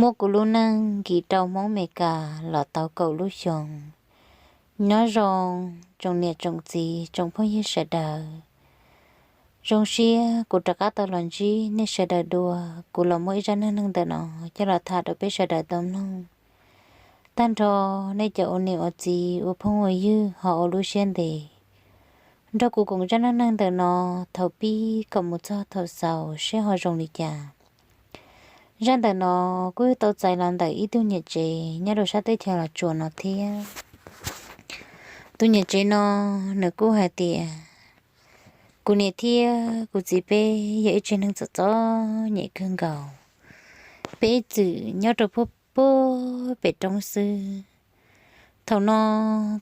Muab kuv lub neej nkim rau Hmoob Meskas los tau kaum lub xyoo. Nyob zoo tsoom niam tsoom txiv tsoom phooj ywg sawv daws. Zoo siab kuv rov qab tau los ntsib nej sawv daws dua, kuv los muab ib zaj neej neeg ntawm no coj los tham rau peb sawv daws tau mloog. Tag nrho nej cov ua niam ua txiv ua phooj ua ywg ho ua lub siab ntev nrog kuv koom zaj neej neeg ntawm no thaum pib kom mus txog thaum xaus seb ho zoo li cas. Zaj ntawm no kuj tau txais los ntawm ib tug niam tsev nyob rau sab teb chaws Los Tsuas no thiab. Tus niam tsev no nws kuj hais tias, kuv niam thiab kuv txiv peb yog ib tsev neeg txom txom nyem kawg nkaus. Peb ib txwm nyob rau puag pem roob xwb. Thaum no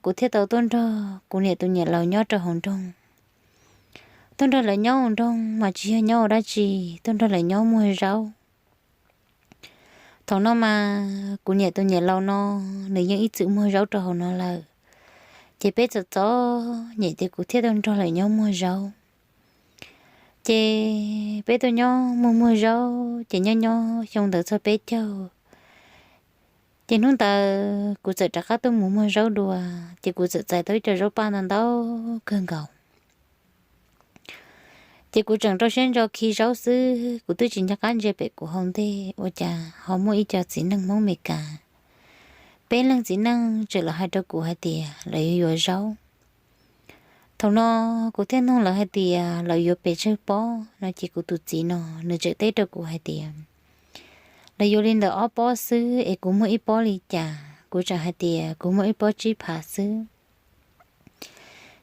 kuv thiaj tau tuaj nrog kuv niam tus niam laus nyob rau hauv nroog. Tuaj nrog lawv nyob hauv nroog mas tsis yog nyob ua dab tsi, tuaj nrog lawv nyob muag zaub. Thaum no mas kuv niam tus niam laus no nws yeej ib txwm muag zaub rau hauv no lawm, ces peb txom txom nyem ces kuv thiaj tau nrog lawv nyob muag zaub. Ces peb tuaj nyob muag muag zaub ces nyob nyob xyoo ntawd txog peb caug, ces hnub ntawd kuv txawm rov qab tuaj mus muag zaub dua, ces kuv txawm txais tau ib co zaub paj ntau ntau kawg nkaus. Ces kuv tseem rau siab ntso khi zaub xwb, kuv twb tsis nco qab ntsia pem kuv hauv ntej ua cas ho muaj ib co txiv neej Hmoob Meskas, peb leeg txiv neej tseem los hais rau kuv hais tias lawv yuav yuav zaub. Thaum no kuv thiaj nug lawv hais tias lawv yuav pes tsawg pob no, ces kuv tus txiv no nws tseem teb rau kuv hais tias lawv yuav li ntawm ob pob xwb es kuv muag ib pob li cas. Kuv tseem hais tias kuv muag ib pob tsib phav xwb.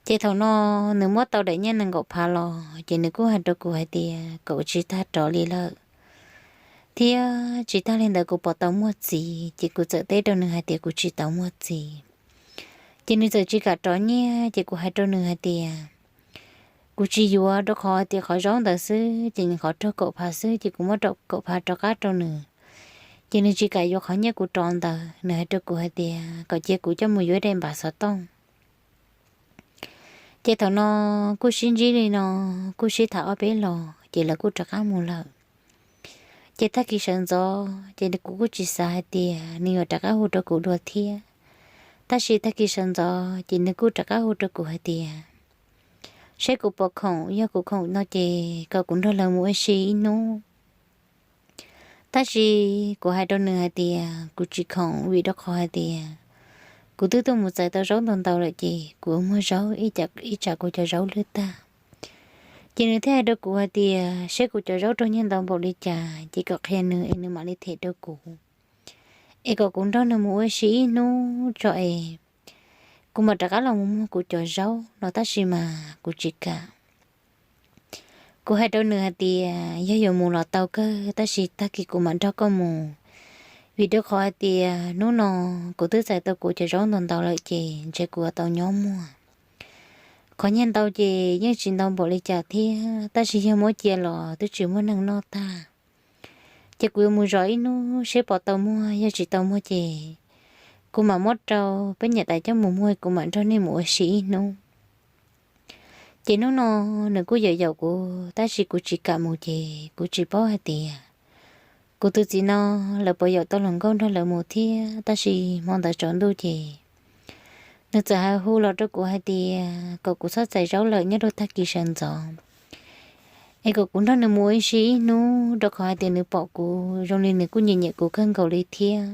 Ces thaum no nws muab tau daim nyiaj nees nkaum phav los ces nws kuj hais rau kuv hais tias kom tsis tag rov li lawm, thiab tsis tag li ntawd kuv puas tau muaj txiv. Ces kuv txawm teb rau nws hais tias kuv tsis tau muaj txiv. Ces nws txawm tsis kam rov nyiaj, ces kuv hais rau nws hais tias kuv tsis yuav, rau qhov tias qhov zaub ntawd xwb ces nws qhov raug kaum phav xwb, ces kuv muab kaum phav rov qab rau nws. Ces nws tsis kam yuav qhov nyiaj kuv rov ntawd, nws hais rau kuv hais tias kom cia kuv coj mus yuav ib daim npam xov tooj. Ces thaum no kuj sib ntsib li no, kuj sib tham ob peb los ces lawv kuj rov qab mus lawm. Ces tag kis sawv ntxov ces kuv kuj tsis xav hais tias nws yuav rov qab hu rau kuv dua thiab. Tab sis tag kis sawv ntxov ces nws kuj rov qab hu rau kuv hais tias seb kuv puas khoom, yog kuv khoom no ces kom kuv nrog lawv mus ua si ib hnub. Tab sis kuv hais rau nws hais tias kuv tsis khoom, vim rau qhov hais tias kuv twb tuaj mus txais tau zaub ntau ntau lawm ces kuv muag zaub ib tsam kuv cov zaub lwj tag. Ces nws thiaj hais rau kuv hais tias seb kuv cov zaub raug nyiaj ntau npaum li cas ces kom qhia nws es nws mam li them rau kuv, es kom kuv nrog nws mus ua si ib hnub tso es kuv mam rov qab los mus muag kuv cov zaub no, tab sis mas kuv tsis kam. Kuv hais rau nws hais tias yog yuav mus los tau kawg, tab sis tag kis kuv mam nrog koj mus, vim rau qhov hais tias hnub no kuv twb txais tau kuv cov zaub ntau ntau lawm ces ntshe kuv yuav tau nyob muag. Qhov nyiaj ntau ces yeej tsis ntau npaum li cas thiab, tab sis yog muab cia los twb tsis muaj neeg noj tag. Ces kuv yuav mus zov ib hnub seb puas tau muag, yog tsis tau muag ces kuv mam muab rau peb niam tais coj mus muag, kuv mam nrog nej mus ua si ib hnub. Ces hnub no nws kuj yaum yaum kuv, tab sis kuv tsis kam mus ces kuv tsis paub hais tias kuv tus txiv no lawv puas yaum tau hluas nkauj nrog lawv mus thiab. Tab sis hmo ntawd tsaus ntuj ces nws txawm hais hu los rau kuv hais tias kom kuv txhob txais zaub lawm nyob rau tag kis sawv ntxov, es kom kuv nrog nws mus ua si ib hnub, rau qhov hais tias nws pom kuv zoo li nws kuj nyiam nyiam kuv kawg nkaus li thiab.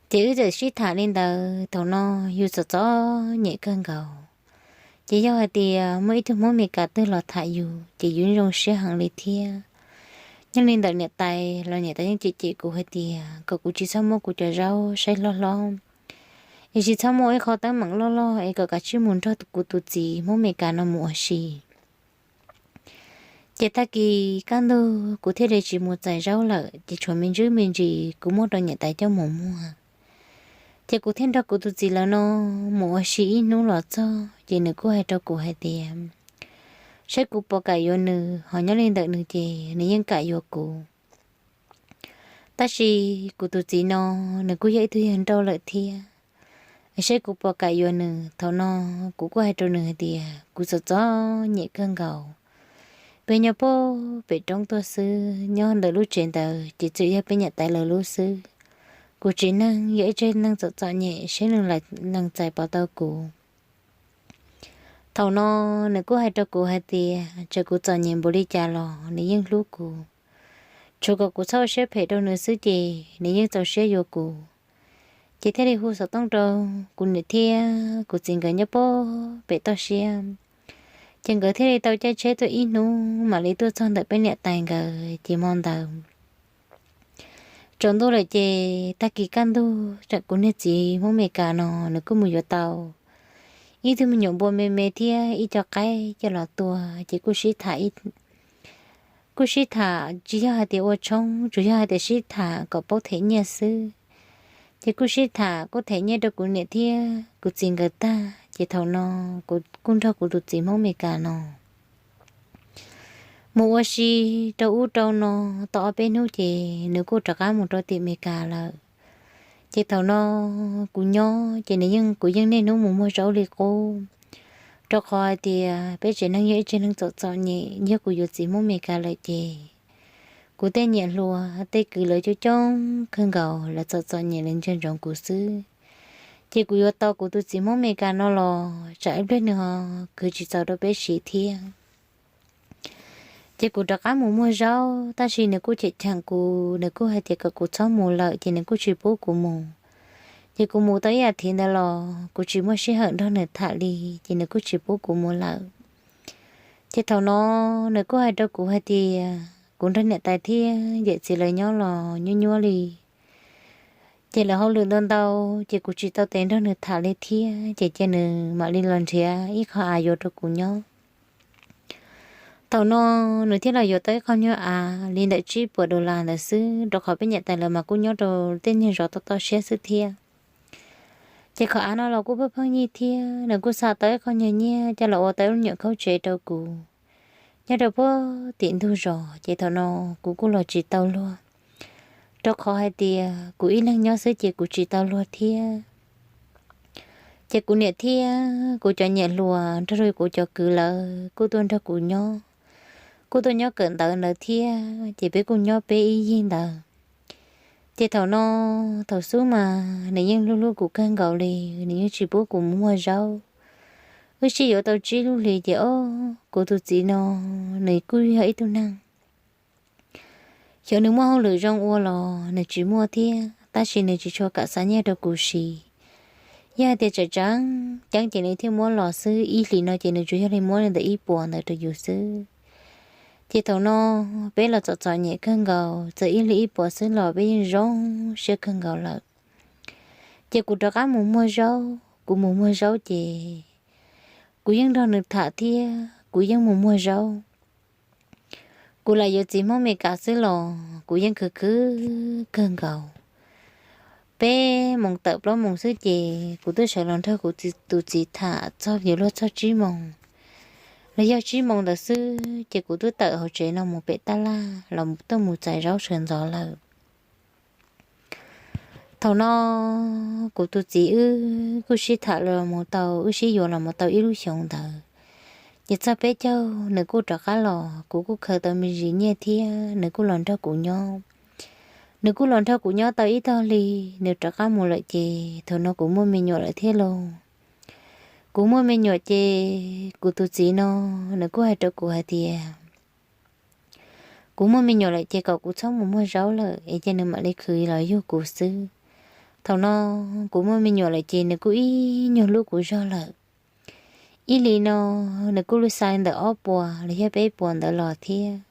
Ces wb txawm sib tham li ntawd, thaum no yus txom txom nyem kawg nkaus. Ces yog hais tias muaj ib tug Hmoob Meskas twg los tham yus ces yus zoo siab heev li thiab. Nyob li ntawm niam tais los niam tais yeej cem cem kuv hais tias kom kuv tsis txhob muab kuv cov zaub saib hlob hlob, es tsis txhob muaj ib qho teeb meem loj loj, es kom kav tsij mus nrog kuv tus txiv Hmoob Meskas no mus ua si. Ces tag kis kaj ntug kuv thiaj li tsis mus txais zaub lawm, ces tshuav me ntsis me ntsis kuv muab rau niam tais coj mus muag. Ces kuv thiaj nrog kuv tus txiv lawv no mus ua si ib hnub los txog, ces nws kuj hais rau kuv hais tias seb kuv puas kam yuav nws, ho nyob li ntawm nws ces nws yeej kam yuav kuv. Tab sis kuv tus txiv no nws kuj yog ib tug yawg nrauj lawm thiab, seb kuv puas kam yuav nws. Thaum no kuv kuj hais rau nws hais tias kuv txom txom nyem kawg nkaus, Peb nyob puag pem roob tuaj xwb, nyob ntawm lub tsev ntawd ces tsuas yog peb niam tais lawv lub xwb. Kuv tsev neeg yog ib tsev neeg txom txom nyem, seb nws lees txais pom tau kuv. Thaum no nws kuj hais rau kuv hais tias txawm kuv txom nyem npaum li cas los nws yeej hlub kuv, tshuav kom kuv txhob ua siab phem rau nws xwb ces nws yeej txaus siab yuav kuv. Ces thiaj li hu xov tooj rau kuv niam thiab kuv txiv nkawd nyob puag pem toj siab. Ces nkawd thiaj li tau caij tsheb tuaj ib hnub mam li tuaj txog ntawm peb niam tais nkawd ces hmo ntawd tsaus ntuj lawm ces tag kis kaj ntug tseem kuv niag txiv Hmoob Amelikas no nws kuj mus yuav tau ib tug me nyuam npua me me thiab ib co qaib coj los tua ces kuj sib tham, kuj sib tham tsis yog hais tias ua tshoob, tsuas yog hais tias sib tham kom paub them nyiaj xwb. Ces kuj sib tham kuj them nyiaj rau kuv niam thiab kuv txiv nkawd tag ces thaum no kuv kuj nrog kuv tus txiv Hmoob Amelikas no mus ua si rau ub rau no tau ob peb hnub ces nws kuj rov qab mus rau tim Amelikas lawm. Ces thaum no kuv nyob ces nws yeej, kuv yeej niaj hnub mus muag zaub li qub, rau qhov hais tias peb tsev neeg yog ib tsev neeg txom txom nyem, yog kuv yuav txiv Hmoob Amelikas lawm ces kuv tej niam hluas tej kwv lawv coob coob kawg nkaus, lawv txom txom nyem lawv ntsia ntsoov kuv xwb. Ces kuv yuav tau kuv tus txiv Hmoob Amelikas no los tsam ib pliag nws ho khwv tsis txaus rau peb siv thiab. Ces kuv rov qab mus muag zaub tab sis nws kuj cheem cheem kuv, nws kuj hais tias kom kuv txhob mus lawm ces nws kuj tsis pub kuv mus. Ces kuv mus tau ib as thiv ntawd los kuv tsis muaj sij hawm nrog nws tham li, ces nws kuj tsis pub kuv mus lawm. Ces thaum no nws kuj hais rau kuv hais tias kuv nrog niam tais thiab yawm txiv lawv nyob los nyuaj nyuaj li, ces lawv hauj lwm ntau ntau, ces kuv tsis tau tes nrog nws tham li thiab, ces cia nws mam li los nrhiav ib qho av yuav rau kuv nyob. Thaum no nws thiaj los yuav tau ib qho nyuag av li ntawm tsib puas dollar ntawd xwb, rau qhov peb niam tais lawv mas kuj nyob rau tej niag zos toj toj siab xwb thiab. Ces qhov av no los kuj pheej pheej yig thiab, nws kuj xa tau ib qho nyuag nyiaj coj los ua tau ib lub nyuam khaub tsev rau kuv nyob rau puag tim ntug zos, ces thaum no kuv kuj los tsis tau luag, rau qhov hais tias kuv ib leeg nyob xwb ces kuv tsis tau luag thiab. Ces kuv niam thiab kuv cov niam hluas nrog rau kuv cov kwv lawv kuj tuaj nrog kuv nyob, kuj tuaj nyob kawm ntawv ntawd thiab, ces peb kuj nyob peb ib yig ntawd. Ces thaum no, thaum xub mas nws yeej hlub hlub kuv kawg nkaus li, nws yeej tsis pub kuv mus muag zaub. Wb sib yuav tau tsib lub hlis ces ob, kuv tus txiv no nws kuj yog ib tug neeg, xyov nws muaj hauj lwm zoo ua los nws tsis muaj thiab, tab sis nws tsis tshua kam xa nyiaj rau kuv siv. Yog hais tias tseem tseem ceeb ces nws thiaj muab los xwb, ib hlis no ces nws tsuas yog li muab li ntawm ib puas ntawd rau yus xwb. Ces thaum no peb los txom txom nyem kawg nkaus, txawm ib hlis ib puas xwb los peb yeej zoo siab kawg nkaus lawm. Ces kuv rov qab mus muag zaub, kuv mus muag zaub ces kuv yeej nrog nws tham thiab kuv yeej mus muag zaub. Kuv lam yuav txiv Hmoob Amelikas xwb los kuv yeej khwv khwv kawg nkaus. Peb moos tawm plaub moos xwb ces kuv twb sawv los nrog kuv tus txiv tham txog yuav luag txog tsib moos los yog tsib moos ntawd xwb ces kuv twb tawm hauv tsev no mus pem tab laj los tuaj mus txais zaub sawv ntxov lawm. Thaum no kuv tus txiv wb kuj sib tham los mus tau, wb sib yuav los mus tau ib lub xyoos ntawd, ces txog peb caug nws kuj rov qab los, kuv kuj khaws tau me ntsis nyiaj thiab nws kuj los nrog kuv nyob. Nws kuj los nrog kuv nyob tau ib tog hli, nws rov qab mus lawm ces thaum no kuv muaj me nyuam lawm thiab lauj. Kuv muaj me nyuam ces kuv tus txiv no nws kuj hais rau kuv hais tias kuv muaj me nyuam lawm ces kom kuv txhob mus muag zaub lawm es cia nws mam li khwv los yug kuv xwb. Thaum no kuv muaj me nyuam lawm ces nws kuj ib nyuag hlub kuv zog lawm. Ib hlis no nws kuj lub xais ntawm ob puas los yog peb puas ntawd los thiab.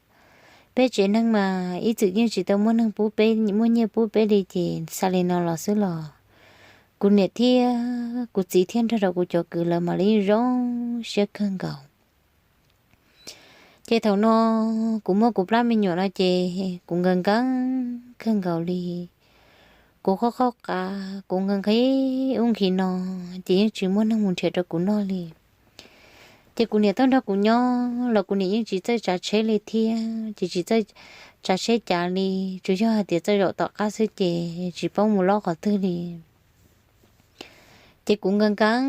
Peb tsev neeg mas ib txwm yeej tsis tau muaj neeg pub peb, muaj nyiaj pub peb li ces xa li no los xwb los kuv niam thiab kuv txiv thiab nrog rau kuv cov kwv lawv mam li zoo siab kawg nkaus. Ces thaum no kuv muaj kuv plab me nyuam no ces kuv nkees nkees kawg nkaus li. Kuv qhov qhov qav kuv nkees nqhis ub nqhis no ces yeej tsis muaj neeg mus nrhiav rau kuv noj li. Ces kuv niam tuaj nrog kuv nyob los kuv niam yeej tsis txawj tsav tsheb li thiab, ces tsis txawj tsav tsheb cav li, tsuas yog hais tias txawj zaum tom qab xwb ces tsis paub mus lob qhov twg li. Ces kuv nkees nkees,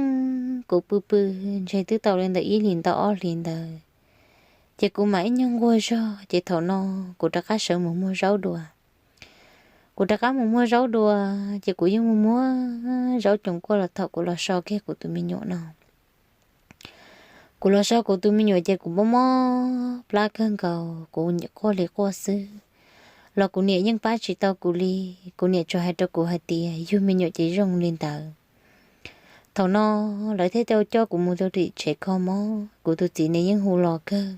kuv pw pw, ntshe twb tau li ntawm ib hlis ntau ob hlis ntawd, Ces kuv mam ib nyuag nquag zog ces thaum no kuv rov qab sawv mus muag zaub dua. Kuv rov qab mus muag zaub dua, ces kuv yeej mus muag zaub coos kuaj los thaum kuv los so kiag kuv tus me nyuam no. Kuv los so kuv tus me nyuam ces kuv mob mob plab kawg nkaus, kuv quaj li quaj xwb, los kuv niam yeej pab tsis tau kuv li. Kuv niam tsuas hais rau kuv hais tias yug me nyuam ces zoo li ntawd. Thaum no lawv thiaj tau coj kuv mus rau tim tsev kho mob, kuv tus txiv nws yeej hu los kawg.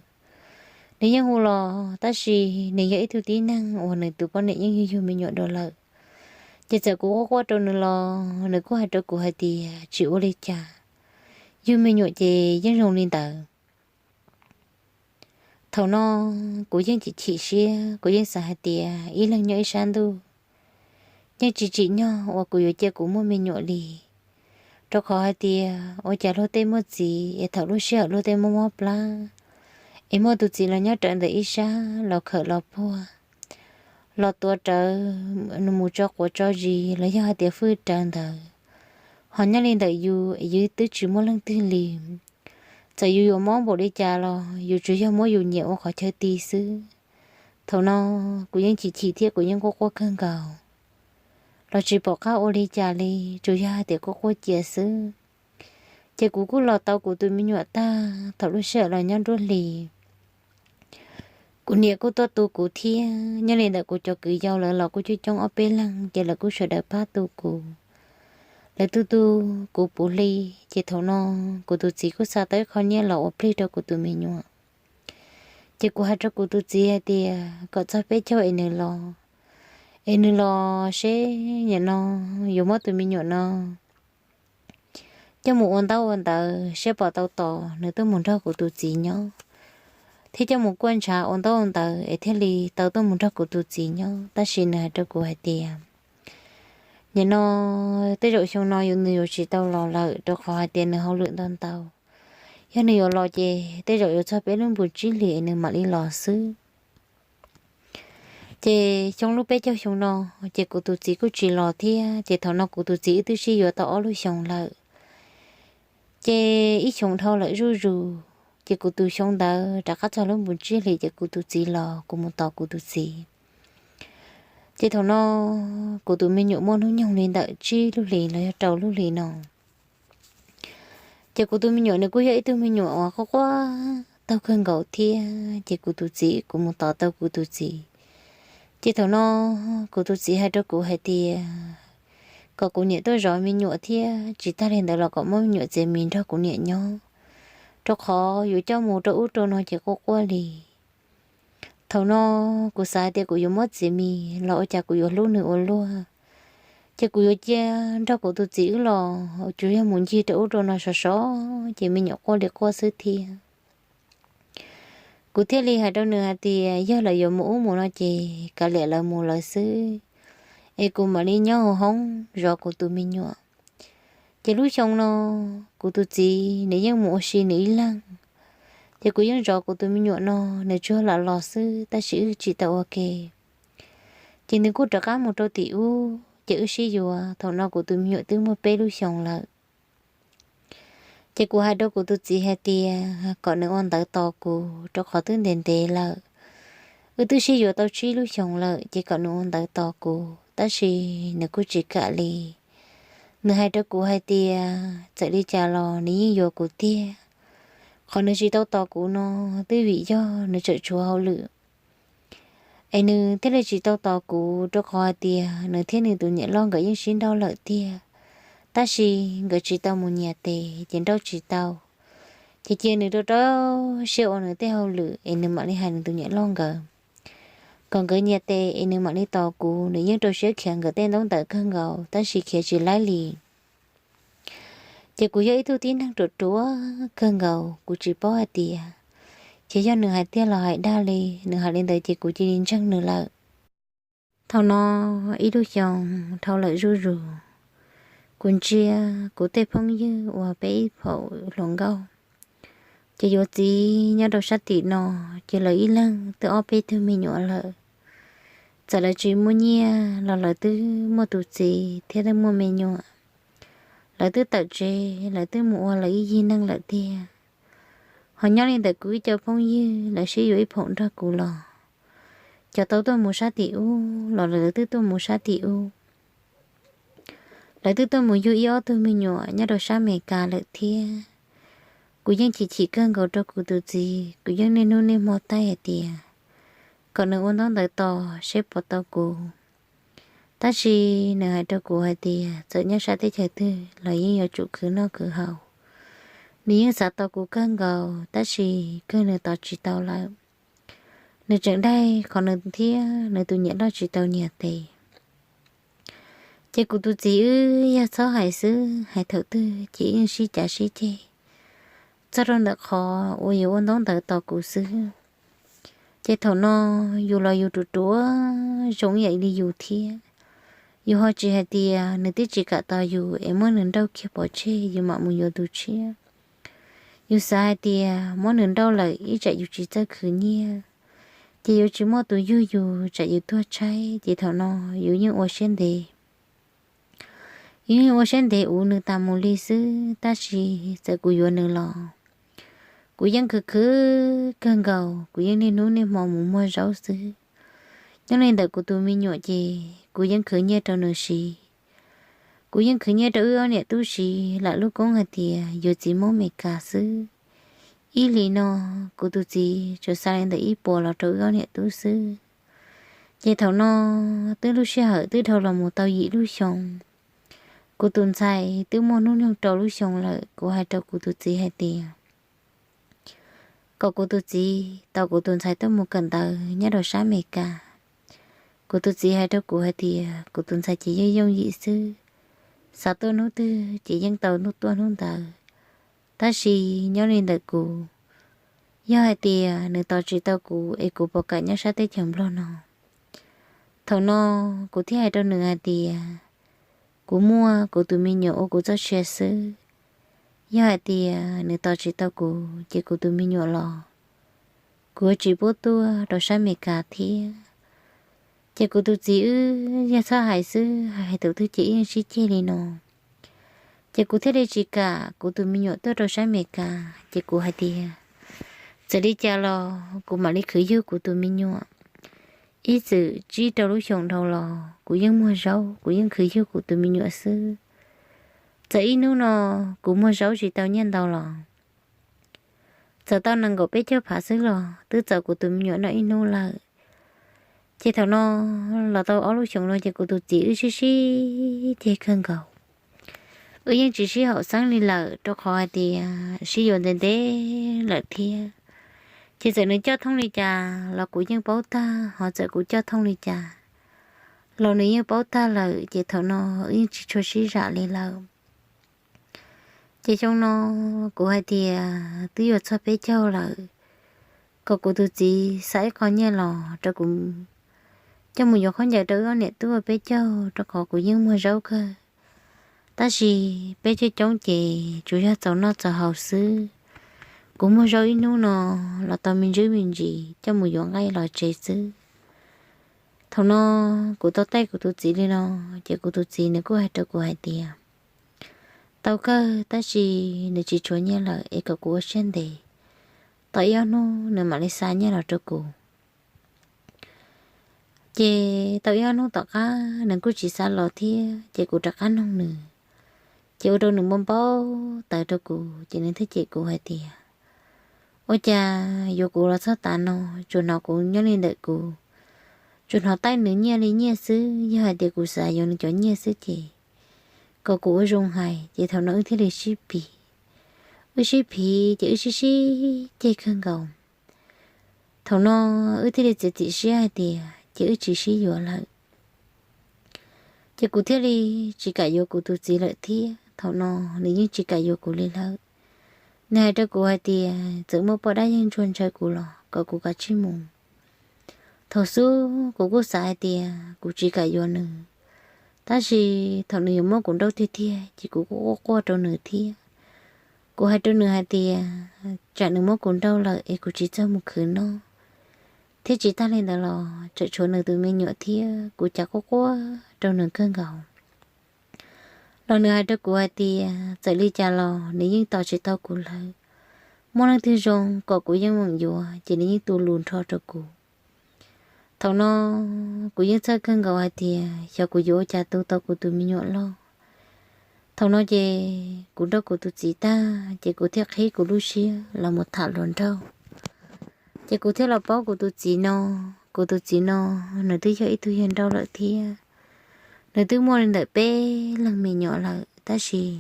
Nws yeej hu los tab sis nws yog ib tug tib neeg uas nws tus poj niam yeej yug yug me nyuam dua lawm. Ces txawm kuv quaj quaj rau nws los nws kuj hais rau kuv hais tias tsis ua li cas, yug me nyuam ces yeej zoo li ntawd. Thaum no kuv yeej chim chim siab, kuv yeej xav hais tias ib leeg nyob ib sab ntuj, yeej tsis tsim nyog uas kuv yuav cia kuv muaj me nyuam li. Rau qhov hais tias ua cas luag tej muaj txiv es thaum lub sij hawm luag tej mob mob plab es muaj tus txiv los nyob rawv ntawm ib sab los khawm los puag, los tuav rawv, nws mus tso quav tso zis los yog hais tias fwj rawv ntawd, ho nyob li ntawm yus es yus twb tsis muaj leej twg li. Txawm yus yuav mob npaum li cas los yus tsuas yog muab yus nyiam ua qhov chaw ti xwb. Thaum no kuv yeej chim chim thiab kuv yeej quaj quaj kawg nkaus, los tsis pom qab ua li cas li, tsuas yog hais tias quaj quaj cia xwb. Ces kuv kuj los tau kuv tus me nyuam tag thaum lub sij hawm los nyob nruab hlis. Kuv niam kuj tuaj tu kuv thiab, nyob li ntawm kuv cov kwv yau lawv los kuj coob coob ob peb leeg, ces lawv kuj sawv daws pab tu kuv. Lawv tu tu kuv puv hli, ces thaum no kuv tus txiv kuj xa tau ib qho nyiaj los ua plig rau kuv tus me nyuam. Ces kuv hais rau kuv tus txiv hais tias kom txog peb caug es nws los, es nws los seb nim no yuav muab tus me nyuam no coj mus ua ntaub ua ntawv seb puas tau tos nws tuaj mus nrog kuv tus txiv nyob, thiab coj mus kuaj ntshav ua ntaub ua ntawv es thiaj li tau tuaj mus nrog kuv tus txiv nyob. Tab sis nws hais rau kuv hais tias nim no tej zaum xyoo no yuav nws yuav tsis tau los lawm rau qhov hais tias nws hauj lwm ntau ntau. Yog nws yuav los ces tej zaum yuav txog peb lub npus tsib hlis es nws mam li los xwb. Ces xyoo lub peb caug xyoo no ces kuv tus txiv kuj tsis los thiab, ces thaum no kuv tus txiv wb twb sib yuav tau ob lub xyoos lawm. Ces ib xyoos dhau lawm zuj zus, ces kuv tus xyoo ntawd rov qab txog lub npus tsib hlis ces kuv tus txiv los kuv mus tos kuv tus txiv. Ces thaum no kuv tus me nyuam muaj hnub nyoog li ntawm tsib lub hlis los yog rau lub hlis no. Ces kuv tus me nyuam nws kuj yog ib tug me nyuam uas quaj quaj taug kawg nkaus thiab, ces kuv tus txiv, kuv mus tos tau kuv tus txiv. Ces thaum no kuv tus txiv hais rau kuv hais tias kom kuv niam tuaj zov me nyuam thiab tsis tag li ntawd los kom muab me nyuam txiav mis nrog kuv niam nyob, rau qhov yuav coj mus rau ub rau no ces quaj quaj li. Thaum no kuv xav hais tias kuv yuav muab txiav mis los ua cas kuv yuav hlub nws ua luaj, ces kuv yuav cia nrog kuv tus txiv wb los tsuas yog mus ncig rau ub rau no sov sov ces me nyuam quaj li quaj xwb thiab. Kuv thiaj li hais rau nws hais tias yog lawv yuav mus ub mus no ces kav liam lawv mus lawv xwb, es kuv mam li nyob hauv hoob zov kuv tus me nyuam. Ces lub xyoo no kuv tus txiv nws yeej mus ua si nws ib leeg, ces kuv yeej zov kuv tus me nyuam no, nws tsuas lam los xwb tab sis wb tsis tau ua ke. Ces nws kuj rov qab mus rau tim ub ces wb sib yuav, thaum no kuv tus me nyuam twb muaj peb lub xyoos lawm. Ces kuv hais rau kuv tus txiv hais tias kom nws ua ntawv tos kuv rau qhov twb ntev ntev lawm, wb twb sib yuav tau tsib lub xyoos lawm ces kom nws ua ntawv tos kuv, tab sis nws kuj tsis kam li. Nws hais rau kuv hais tias txawm li cas los nws yeej yuav kuv tiag. Qhov nws tsis tau tos kuv no twb vim yog nws tseem tshuav hauj lwm es nws thiaj li tsis tau tos kuv, rau qhov hais tias nws thiab nws tus niam loj nkawd yeej sib nrauj lawm tiag, tab sis nkawd tsis tau mus nyias tes ces nrauj tsis tau. Ces cia nws rau rau siab ua nws tej hauj lwm es nws mam li hais nws tus niam loj nkawd kom nkawd nyias tes es nws mam li tos kuv. Nws yeej rau siab khiav nkawd tej ntaub ntawv kawg nkaus tab sis khiav tsis laib li. Ces kuv yog ib tug tib neeg ruam ruam kawg nkaus, kuv tsis paub hais tias ces yog nws hais tiag los hais dag li. Nws hais li ntawd ces kuv cia li ntseeg nws lawm. Thaum no ib lub xyoos dhau lawm zuj zus, kuv ntsia kuv tej phooj ywg uas peb ib phaum hluas nkauj, ces yuav txiv nyob rau sab tim no, ces lawv ib leeg twb ob peb tug me nyuam lawm. Txawm lawv tsis muaj nyiaj los lawv twb muaj tus txiv thiab twb muaj me nyuam. Lawv twb tawm tsev, lawv twb mus ua lawv ib yig neej lawm tiag. Ho nyob li ntawm kuv ib co phooj ywg lawv sib yuav ib phoom nrog kuv los, cov tau tuaj mus sab tim ub los lawv twb tuaj mus sab tim ub. Lawv twb tuaj mus yug ib ob tug me nyuam nyob rau sab Amelikas lawm thiab. Kuv yeej chim chim kawg nkaus rau kuv tus txiv, kuv yeej niaj hnub niaj hmo taij hais tias kom nws ua ntaub ntawv tos seb puas tau kuv. Tab sis nws hais rau kuv hais tias txawm nyob sab teb chaws twg los yeej yuav tsum khwv noj khwv haus. Nws yeej xav tau kuv kawg nkaus tab sis kawg nws tos tsis tau lawm. Nws tseem daig qhov nws thiab nws tus niam loj tsis tau nyiam tes. Ces kuv tus txiv wb yog txhob hais xwb, hais thaum twg ces yeej sib cav sib ceg txog rau ntawm qhov uas yuav ua ntaub ntawv tos kuv xwb. Ces thaum no yus los yus ruam ruam zoo ib yam li yus thiab. Yus ho tsis hais tias nws twb tsis kam tos yus es muab nws nrauj kiag pov tseg yus mam mus yuav tus tshiab. Yus xav hais tias muab nws nrauj lawm ib tsam yus tsis txawj khwv nyiaj, ces yuav tsis muaj tus yug yus tsam yus tuag tshaib. Ces thaum no yus yeej ua siab ntev yus yeej ua siab ntev uv nws tas mus li xwb. Tab sis txawm kuv yuav nws los kuv yeej khwv khwv kawg nkaus, kuv yeej niaj hnub niaj hmo mus muag zaub xwb. Nyob li ntawm kuv tus me nyuam ces kuv yeej khwv nyiaj rau nws siv. Kuv yeej khwv nyiaj rau wb ob niam tub siv lam lub koob hais tias yuav txiv Hmoob Amelikas xwb. Ib hlis no kuv tus txiv tsuas xa li ntawm ib puas los rau wb ob niam tub xwb. Ces thaum no twb lub sij hawm twb dhau los mus tau yim lub xyoo, kuv tus ntxhais twb muaj hnub nyoog rau lub xyoo lawm. Kuv hais rau kuv tus txiv hais tias kom kuv tus txiv tos kuv tus ntxhais tuaj mus kawm ntawv nyob rau sab Amelikas. Kuv tus txiv hais rau kuv hais tias kuv tus ntxhais ces yeej yooj yim xwb, xav tuaj hnub twg ces yeej tau tuaj hnub ntawd. Tab sis nyob li ntawm kuv, yog hais tias nws tos tsis tau kuv es kuv puas kam nyob sab teb chaws Nplog no? Thaum no kuv thiaj hais rau nws hais tias kuv muaj kuv tus me nyuam ua kuv txoj sia xwb. Yog hais tias nws tos tsis tau kuv ces kuv tus me nyuam los kuv yuav tsis pub tuaj rau sab Amelikas thiab. Ces kuv tus txiv wb yog txhob hais xwb, hais thaum twg ces wb yeej sib ceg li no. Ces kuv thiaj li tsis kam kuv tus me nyuam tuaj rau sab Amelikas. Ces kuv hais tias txawm li cas los kuv mam li khwv yug kuv tus me nyuam. Ib txwm tsib rau lub xyoos dhau los kuv yeej muag zaub, kuv yeej khwv yug kuv tus me nyuam xwb. Txawm ib hnub no kuv muag zaub tsis tau nyiaj ntau los txawm tau nees nkaum peb caug phav xwb los twb txaus kuv tus me nyuam noj ib hnub lawm. Ces thaum no los tau ob lub xyoos no ces kuv tus txiv wb sib sib ceg kawg nkaus. Wb yeej tsis sib haum xeeb li lawm rau qhov hais tias sib yuav ntev ntev lawm thiab. Ces txawm nws coj thooj li cas los kuv yeej paub tag, ho txawm kuv coj thooj li cas los nws yeej paub tag lawm. Ces thaum no wb yeej tsis tshua sib zam li lawm. Ces xyoo no kuv hais tias twb yuav txog peb caug lawm, kom kuv tus txiv xa ib qho nyiaj los rau kuv coj mus yuav khaub ncaws rau wb ob niam tub peb caug, rau qhov kuv yeej muag zaub kawg. Tab sis peb coob coob ces tsuas yog txaus noj txaus haus xwb. Kuv muag zaub ib hnub no los tau me ntsis me ntsis coj mus yuav nqaij los tsev xwb. Thaum no kuv tau taij kuv tus txiv li no, ces kuv tus txiv nws kuj hais rau kuv hais tias tau kawg tab sis nws tsis tshuav nyiaj lawm es kom kuv ua siab ntev, tos ib ob hnub nws mam li xa nyiaj los rau kuv. Ces tau ib ob hnub tom qab nws kuj tsis xa los thiab, ces kuv rov qab noog nws, ces ua rau nws npau npau taws rau kuv, ces nws thiaj cem kuv hais tias ua cas yuav kuv los txog tav no, tsuas hnov kuv nyob li ntawm kuv, tsuas hnov taij nws nyiaj li nyiaj xwb. Yog hais tias kuv xav yuav nws cov nyiaj xwb ces kom kuv ua zoo hais. Ces thaum no wb thiaj li sib phim, wb sib phim ces wb sib sib ceg kawg nkaus. Thaum no wb thiaj li txiav txim siab hais tias ces wb tsis sib yuav lawm. Ces kuv thiaj li tsis kam yuav kuv tus txiv lawm thiab, thaum no nws yeej tsis kam yuav kuv li lawm. Nws hais rau kuv hais tias txawm muaj poj dab yeej ntsuag ntshaw kuv los kom kuv kav tsij mus. Thaum xub kuv kuj xav hais tias kuv tsis kam yuav nws, tab sis thaum nws yuav muab kuv nrauj tiag tiag ces kuv kuj quaj quaj rau nws thiab. Kuv hais rau nws hais tias tsam nws muab kuv nrauj lawm es kuv tsis txawj mus khwv noj, thiab tsis tag li ntawd los tseem tshuav nws tus me nyuam thiab, kuv cas quaj quaj rau nws kawg nkaus. Los nws hais rau kuv hais tias txawm li cas los nws yeej tos tsis tau kuv lawm. muaj leej twg zoo kom kuv yeej meem yuav ces nws yeej tu lus nrho rau kuv. Thaum no kuv yeej txhawj kawg nkaus hais tias xyov kuv yuav ua cas tu tau kuv tus me nyuam loj. Thaum no ces kuv nrauj kuv tus txiv tag ces kuv thiaj qhib kuv lub siab los mus tham hluas nraug. Ces kuv thiaj los paub kuv tus txiv no, kuv tus txiv no nws twb yog ib tug yawg nrauj lawm thiab. Nws twb muaj li ntawm peb leeg me nyuam lawm tab sis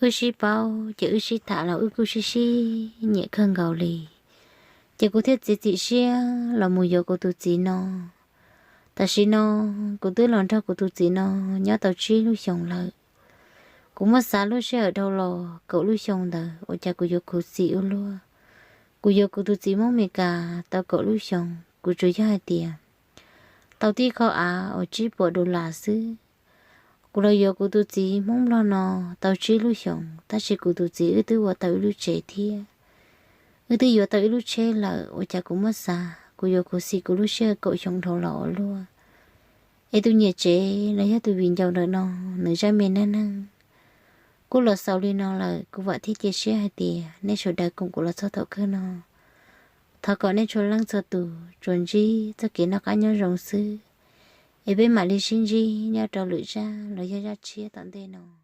wb sib paub ces wb sib tham los wb kuj sib sib nyiam kawg nkaus li. Ces kuv thiaj txiav txim siab los mus yuav kuv tus txiv no. Tam sim no kuv twb los nrog kuv tus txiv no nyob tau tsib lub xyoos lawm. Kuv muab xav lub sij hawm dhau los kaum lub xyoo ntawd ua cas kuv yuav khuv xim ua luaj. Kuv yuav kuv tus txiv Hmoob Meskas tau kaum lub xyoos, kuv tsuas yog hais tias tau tib qho av uas tsib puas dollar xwb. Kuv los yuav kuv tus txiv Hmoob Nplog no tau tsib lub xyoos, tab sis kuv tus txiv wb twb ua tau ib lub tsev thiab wb twb yuav tau ib lub tsheb lawm, ua cas kuv muab xav kuv yuav khuv xim kuv lub sij hawm kaum xyoo dhau los ua luaj. Es tus niam tsev los yog tus viv ncaus ntawm no, nws zaj me neej neeg kuj los xaus li no lawm. Kuv vam thiab cia siab hais tias nej sawv daws koom kuv los txog thaum kawg no, thov kom nej txhua leej txhua tus tsuas ntsib txoj kev noj qab nyob zoo xwb, es peb mam li sib ntsib nyob rau lwm zaj los yog zaj tshiab tom ntej no.